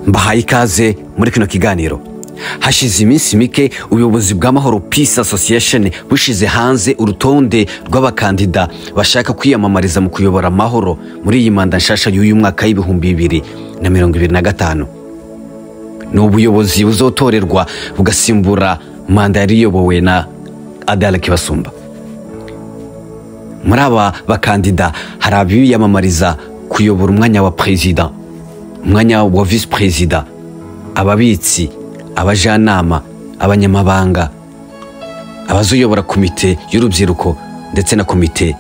Mbahaye ikaze muri kino kiganiro. Hashize iminsi mike ubuyobozi bwa Mahoro Peace Association bushize hanze urutonde rw'abakandida bashaka kwiyamamariza mu kuyobora Mahoro muri iyi manda nshasha y'uyu mwaka w'2025. Ni ubuyobozi buzotorerwa bugasimbura manda yari iyobowe na Adele Kibasumba. Muri aba bakandida hari abiyamamariza kuyobora umwanya wa perezida, umwanya wa vice perezida, ababitsi, abajanama, abanyamabanga, abazuyobora komite y'urubyiruko ndetse na komite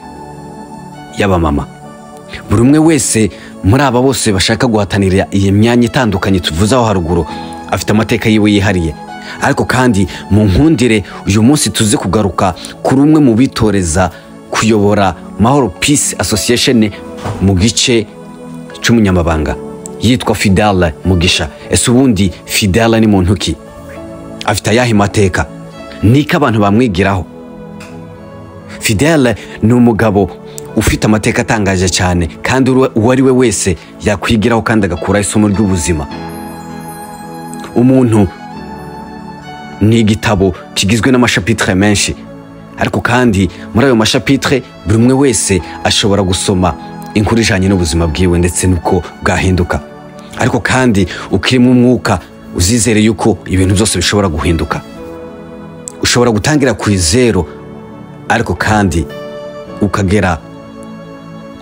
y'abamama. Buri umwe wese muri aba bose bashaka guhatanira iyi myanya itandukanye tuvuze aho haruguru afite amateka yiwe yihariye. Ariko kandi mu nkundire uyu munsi tuze kugaruka kuri umwe mu bitoreza kuyobora Mahoro Peace Association mu gice cy'umunyamabanga, yitwa Fidele Mugisha. Ese ubundi Fidele ni muntu ki? Afite ayahe mateka? Niko abantu bamwigiraho? Fidele ni umugabo ufite amateka atangaje cyane, kandi uwo ari we wese yakwigiraho kandi agakura isomo ry'ubuzima. Umuntu ni igitabo kigizwe n'amashapitre menshi, ariko kandi muri ayo mashapitre buri umwe wese ashobora gusoma inkuru ijanye n'ubuzima bwiwe ndetse n'uko bwahinduka. Ariko kandi ukirimo umwuka uzizere yuko ibintu byose bishobora guhinduka. Ushobora gutangira ku zero, ariko kandi ukagera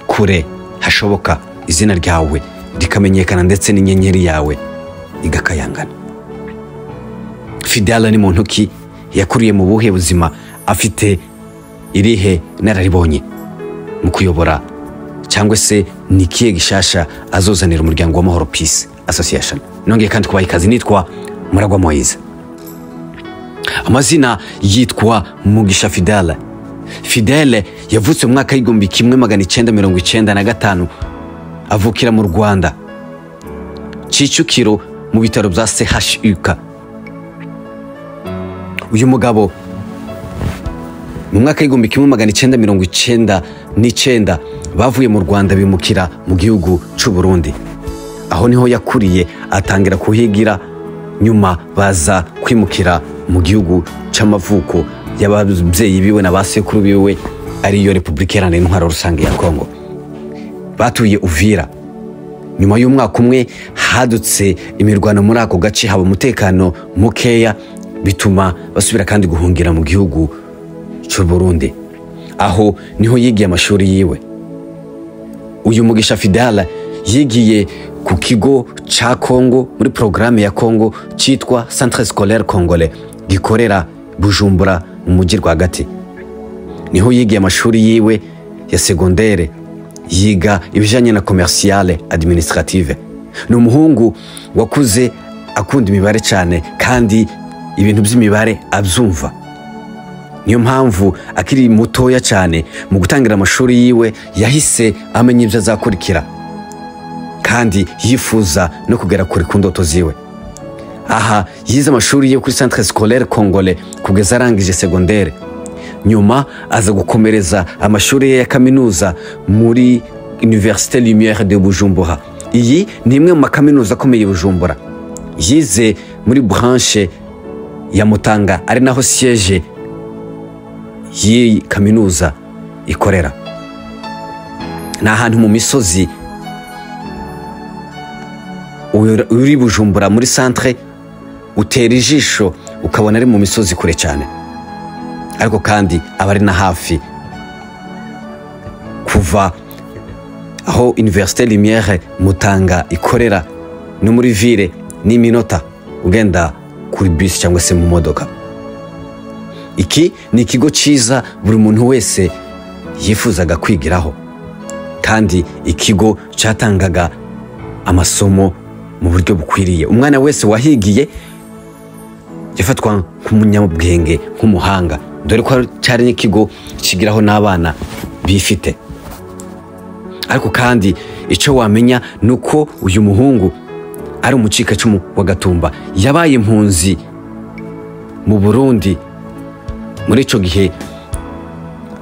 kure hashoboka, izina ryawe rikamenyekana ndetse n'inyenyeri yawe igakayangana. Fidele ni muntu ki? Yakuriye mu buhe buzima? Afite irihe nararibonye mu kuyobora, cyangwa se ni ikihe gishasha azozanira umuryango wa Mahoro Peace Association? Nongeye kandi kubaha ikaze, nitwa Muragwa Moise. Amazina yitwa Mugisha Fidele. Fidele yavutse mu mwaka w'1995, avukira mu Rwanda, Kicukiro, mu bitaro bya CHUK. Uyu mugabo mu mwaka w'1999 bavuye mu Rwanda bimukira mu gihugu cy'u Burundi. Aho niho yakuriye atangira kuhigira, nyuma baza kwimukira mu gihugu cy'amavuko y'ababyeyi biwe na basekuru biwe, ariyo Repubulika Iharanira Intwaro Rusange ya Kongo. Batuye Uvira. Nyuma y'umwaka umwe hadutse imirwano muri ako gace, haba umutekano mukeya, bituma basubira kandi guhungira mu gihugu cy'u Burundi. Aho niho yigiye amashuri yiwe. Uyu Mugisha Fidele yigiye ku kigo ca Kongo muri programme ya Kongo cyitwa Centre Scolaire Congolais gikorera Bujumbura mu mujyi rwagati. Niho yigiye amashuri yiwe ya secondaire, yiga ibijanye na commerciale administrative. Ni umuhungu wakuze akunda imibare cyane, kandi ibintu by'imibare abyumva. Niyo mpamvu akiri mutoya cyane mu gutangira amashuri yiwe yahise amenya ibyo azakurikira, kandi yifuza no kugera kure ku ndoto ziwe. Aha yize amashuri ye kuri Centre Scolaire Congolais kugeza arangije secondaire. Nyuma aza gukomereza amashuri ye ya kaminuza muri Université Lumière de Bujumbura. Iyi ni imwe mu makaminuza akomeye i Bujumbura. Yize muri branche ya Mutanga, ari naho siège y'iyi kaminuza ikorera. Ni ahantu mu misozi uri Bujumbura muri centre, utera ijisho ukabona ari mu misozi kure cyane, ariko kandi aba ari na hafi. Kuva aho Université Lumière Mutanga ikorera no muri ville ni iminota ugenda kuri bus cyangwa se mu modoka. Iki ni ikigo cyiza buri muntu wese yifuzaga kwigiraho, kandi ikigo cyatangaga amasomo mu buryo bukwiriye. Umwana wese wahigiye yafatwa nk'umunyabwenge, nk'umuhanga, dore ko cyari n'ikigo kigiraho n'abana bifite. Ariko kandi icyo wamenya ni uko uyu muhungu ari umucikacumu wa Gatumba. Yabaye impunzi mu Burundi. Muri ico gihe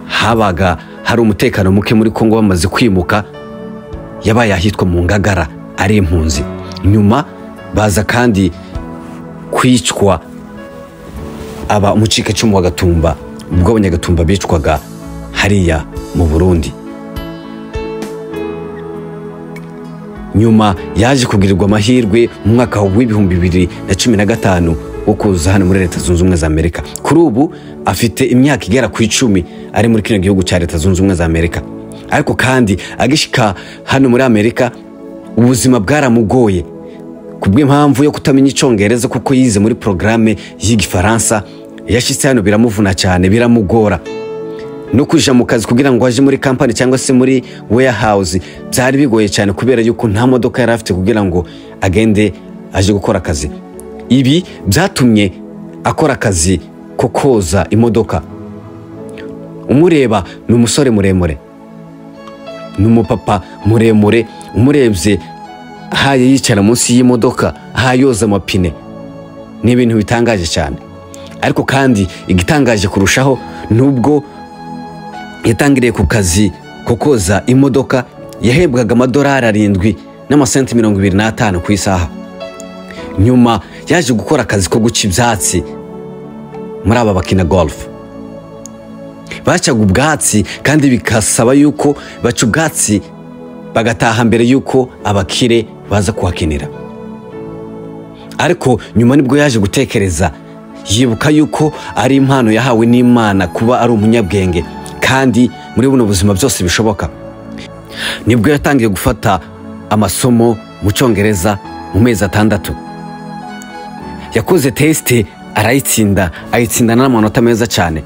habaga hari umutekano muke muri Kongo, bamaze kwimuka, yabaye ahitwa mu Ngagara ari impunzi. Nyuma Baza kandi kwicwa aba umucikacumu wa Gatumba, ubwo Abanyagatumba bicwaga hariya mu Burundi. Nyuma yaje kugirirwa amahirwe mu mwaka wa 2015 wo kuza hano muri Leta Zunze Ubumwe za Amerika. Kuri ubu afite imyaka igera ku 10 ari muri kino gihugu cya Leta Zunze Ubumwe za Amerika. Ariko kandi agishika hano muri Amerika ubuzima bwaramugoye kubw'impamvu yo kutamenya Icongereza, kuko yize muri porogaramu y'Igifaransa. Yashitse hano biramuvuna cyane, biramugora no kuja mu kazi kugira ngo aje muri kampani cyangwa se muri warehouse byari bigoye cyane, kubera yuko nta modoka yari afite kugira ngo agende aje gukora akazi. Ibi byatumye akora akazi ko koza imodoka. Umureba ni umusore muremure, ni umupapa muremure, umurebye ahaye yicara munsi y'imodoka, ahaye yoza amapine, ni ibintu bitangaje cyane. Ariko kandi igitangaje kurushaho, nubwo yatangiriye ku kazi ko koza imodoka, yahembwaga amadolari 7.25 ku isaha. Nyuma yaje gukora akazi ko guca ibyatsi muri aba bakina golf. Bacaga ubwatsi kandi bikasaba yuko baca ubwatsi bagataha mbere yuko abakire baza kuhakinira. Ariko nyuma nibwo yaje gutekereza, yibuka yuko ari impano yahawe n'Imana kuba ari umunyabwenge kandi muri buno buzima byose bishoboka. Nibwo yatangiye gufata amasomo mu Cyongereza mu mezi 6. Yakoze test arayitsinda, ayitsinda n'amanota meza cyane.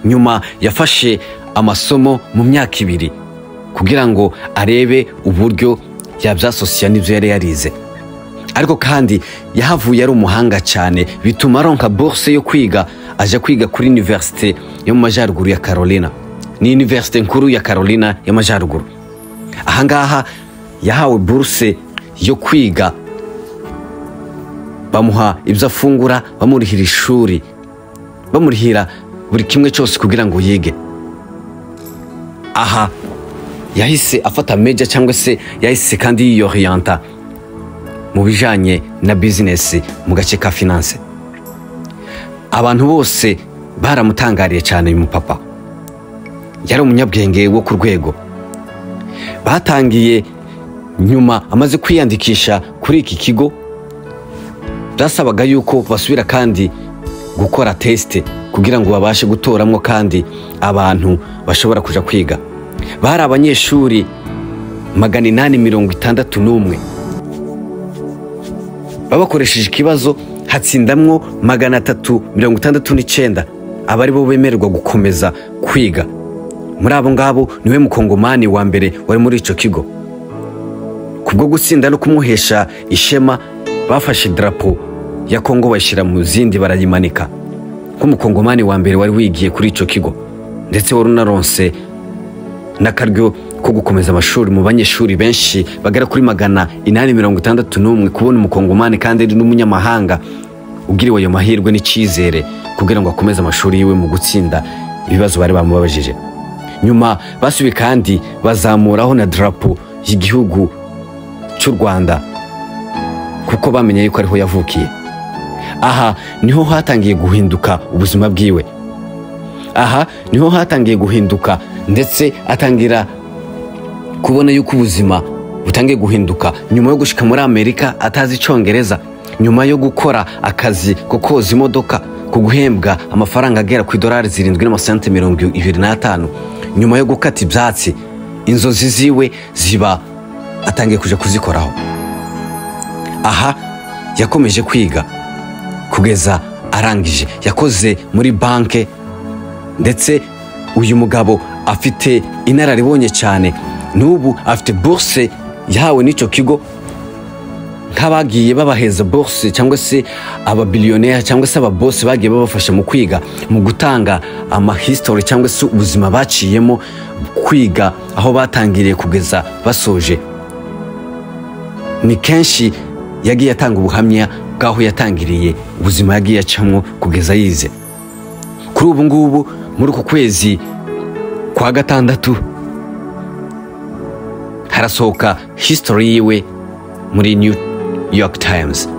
Nyuma yafashe amasomo mu myaka 2 kugira ngo arebe uburyo yabyasosiya n'ibyo yari yarize. Ariko kandi yahavuye ari umuhanga cyane, bituma aronka bourse yo kwiga, aje kwiga kuri Universite yo mu Majyaruguru ya Carolina. Ni Universite nkuru ya Carolina y'Amajyaruguru. Ahangaha yahawe bourse yo kwiga, bamuha ibyo afungura, bamurihira ishuri, bamurihira buri kimwe cyose kugira ngo yige. Aha yahise afata major cyangwa se yahise kandi yiyoriyanta mu bijanye na business mu gace ka finance. Abantu bose baramutangariye cyane uyu mupapa. Yari umunyabwenge wo ku rwego. Batangiye nyuma amaze kwiyandikisha kuri iki kigo, byasabaga yuko basubira kandi gukora test kugira ngo babashe gutoramwo kandi abantu bashobora kuja kwiga. Bari abanyeshuri 861 babakoresheje ikibazo, hatsindamwo 369 abari bo bemererwa gukomeza kwiga. Muri abo ngabo niwe mukongomani wa mbere wari muri ico kigo. Kubwo gutsinda no kumuhesha ishema, bafashe drapo ya Kongo bayishira mu zindi barayimanika nk'umukongomani wa mbere wari wigiye kuri ico kigo, ndetse wari unaronse n'akaryo ko gukomeza amashuri mu banyeshuri benshi bagera kuri 861. Kubona umukongomani kandi ari n'umunyamahanga ugiriwe ayo mahirwe n'icyizere kugira ngo akomeze amashuri yiwe mu gutsinda ibibazo bari bamubabajije. Nyuma basubiye kandi bazamuraho na drapo y'igihugu cy'u Rwanda, kuko bamenye yuko ariho yavukiye. Aha niho hatangiye guhinduka ubuzima bwiwe. Aha niho hatangiye guhinduka, ndetse atangira kubona yuko ubuzima butangiye guhinduka nyuma yo gushika muri Amerika atazi Icongereza, nyuma yo gukora akazi ko koza imodoka ku guhembwa amafaranga agera ku idolari 7.25, nyuma yo gukata ibyatsi, inzozi ziwe ziba atangiye kuja kuzikoraho. Aha yakomeje kwiga kugeza arangije. Yakoze muri banke, ndetse uyu mugabo afite inararibonye cyane. N'ubu afite bourse yahawe n'icyo kigo, nk'abagiye babaheza bourse cyangwa se ababiliyoneri cyangwa se ababosi bagiye babafasha mu kwiga, mu gutanga amahistory cyangwa se ubuzima baciyemo kwiga aho batangiriye kugeza basoje. Ni kenshi yagiye atanga ubuhamya bw'aho yatangiriye, ubuzima yagiye acamwo kugeza yize. Kuri ubu ngubu muri uku kwezi kwa 6 harasohoka history yiwe muri New York Times.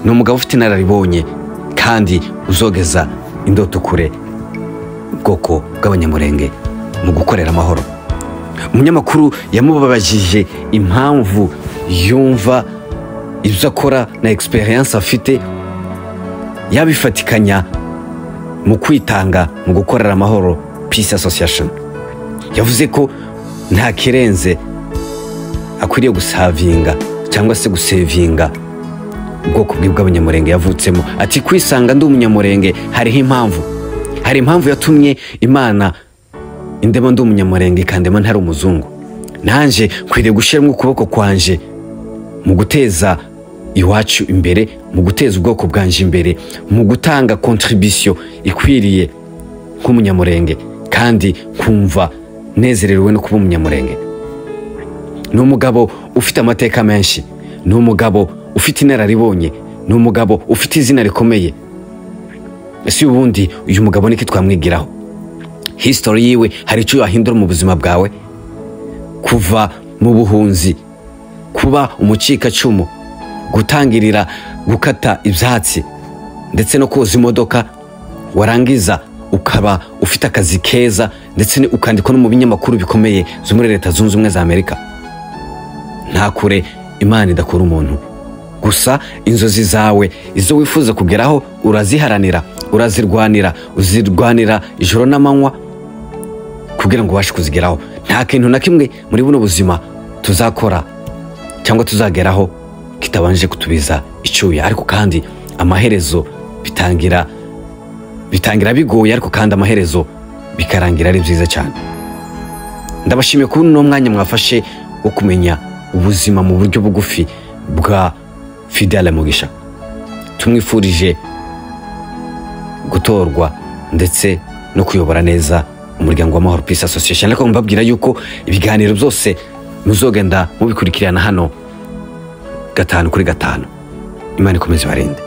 Ni umugabo ufite inararibonye kandi uzogeza indoto kure ubwoko bw'Abanyamurenge mu gukorera amahoro. Umunyamakuru yamubabajije impamvu yumva ibyo akora na experience afite yabifatikanya mu kwitanga mu gukorera amahoro Peace Association. Yavuze ko nta kirenze akwiriye gusavinga cyangwa se gusevinga ubwoko bwe bw'Abanyamurenge yavutsemo. Ati kwisanga ndi Umunyamurenge hariho impamvu, hari impamvu yatumye Imana indema ndi Umunyamurenge kandema ntari umuzungu. Nanje nkwiriye gushyiramo ukuboko kwanje mu guteza iwacu imbere, mu guteza ubwoko bwanje imbere, mu gutanga contribution ikwiriye nk'Umunyamurenge, kandi nkumva nezerewe no kuba Umunyamurenge. Ni umugabo ufite amateka menshi, ni umugabo ufite inararibonye, ni umugabo ufite izina rikomeye. Ese ubundi uyu mugabo niki twamwigiraho? History yiwe hari icyo yahindura mu buzima bwawe? Kuva mu buhunzi, kuba umucikacumu, gutangirira gukata ibyatsi ndetse no koza imodoka, warangiza ukaba ufite akazi keza ndetse ukandikwa no mu binyamakuru bikomeye zo muri Leta Zunze Ubumwe za Amerika. Nta kure Imana idakura umuntu. Gusa inzozi zawe izo wifuza kugeraho uraziharanira, urazirwanira, uzirwanira ijoro n'amanywa kugira ngo ubashe kuzigeraho. Nta kintu na kimwe muri buno buzima tuzakora cyangwa tuzageraho kitabanje kutubiza icyuya, ariko kandi amaherezo bitangira bigoye, ariko kandi amaherezo bikarangira ari byiza cyane. Ndabashimiye kubona uno mwanya mwafashe wo kumenya ubuzima mu buryo bugufi bwa Fidele Mugisha. Tumwifurije gutorwa ndetse no kuyobora neza umuryango wa Mahoro Peace Association. Ariko mbabwira yuko ibiganiro byose muzogenda mubikurikirana hano 5 kuri 5. Imana ikomeze ibarinde.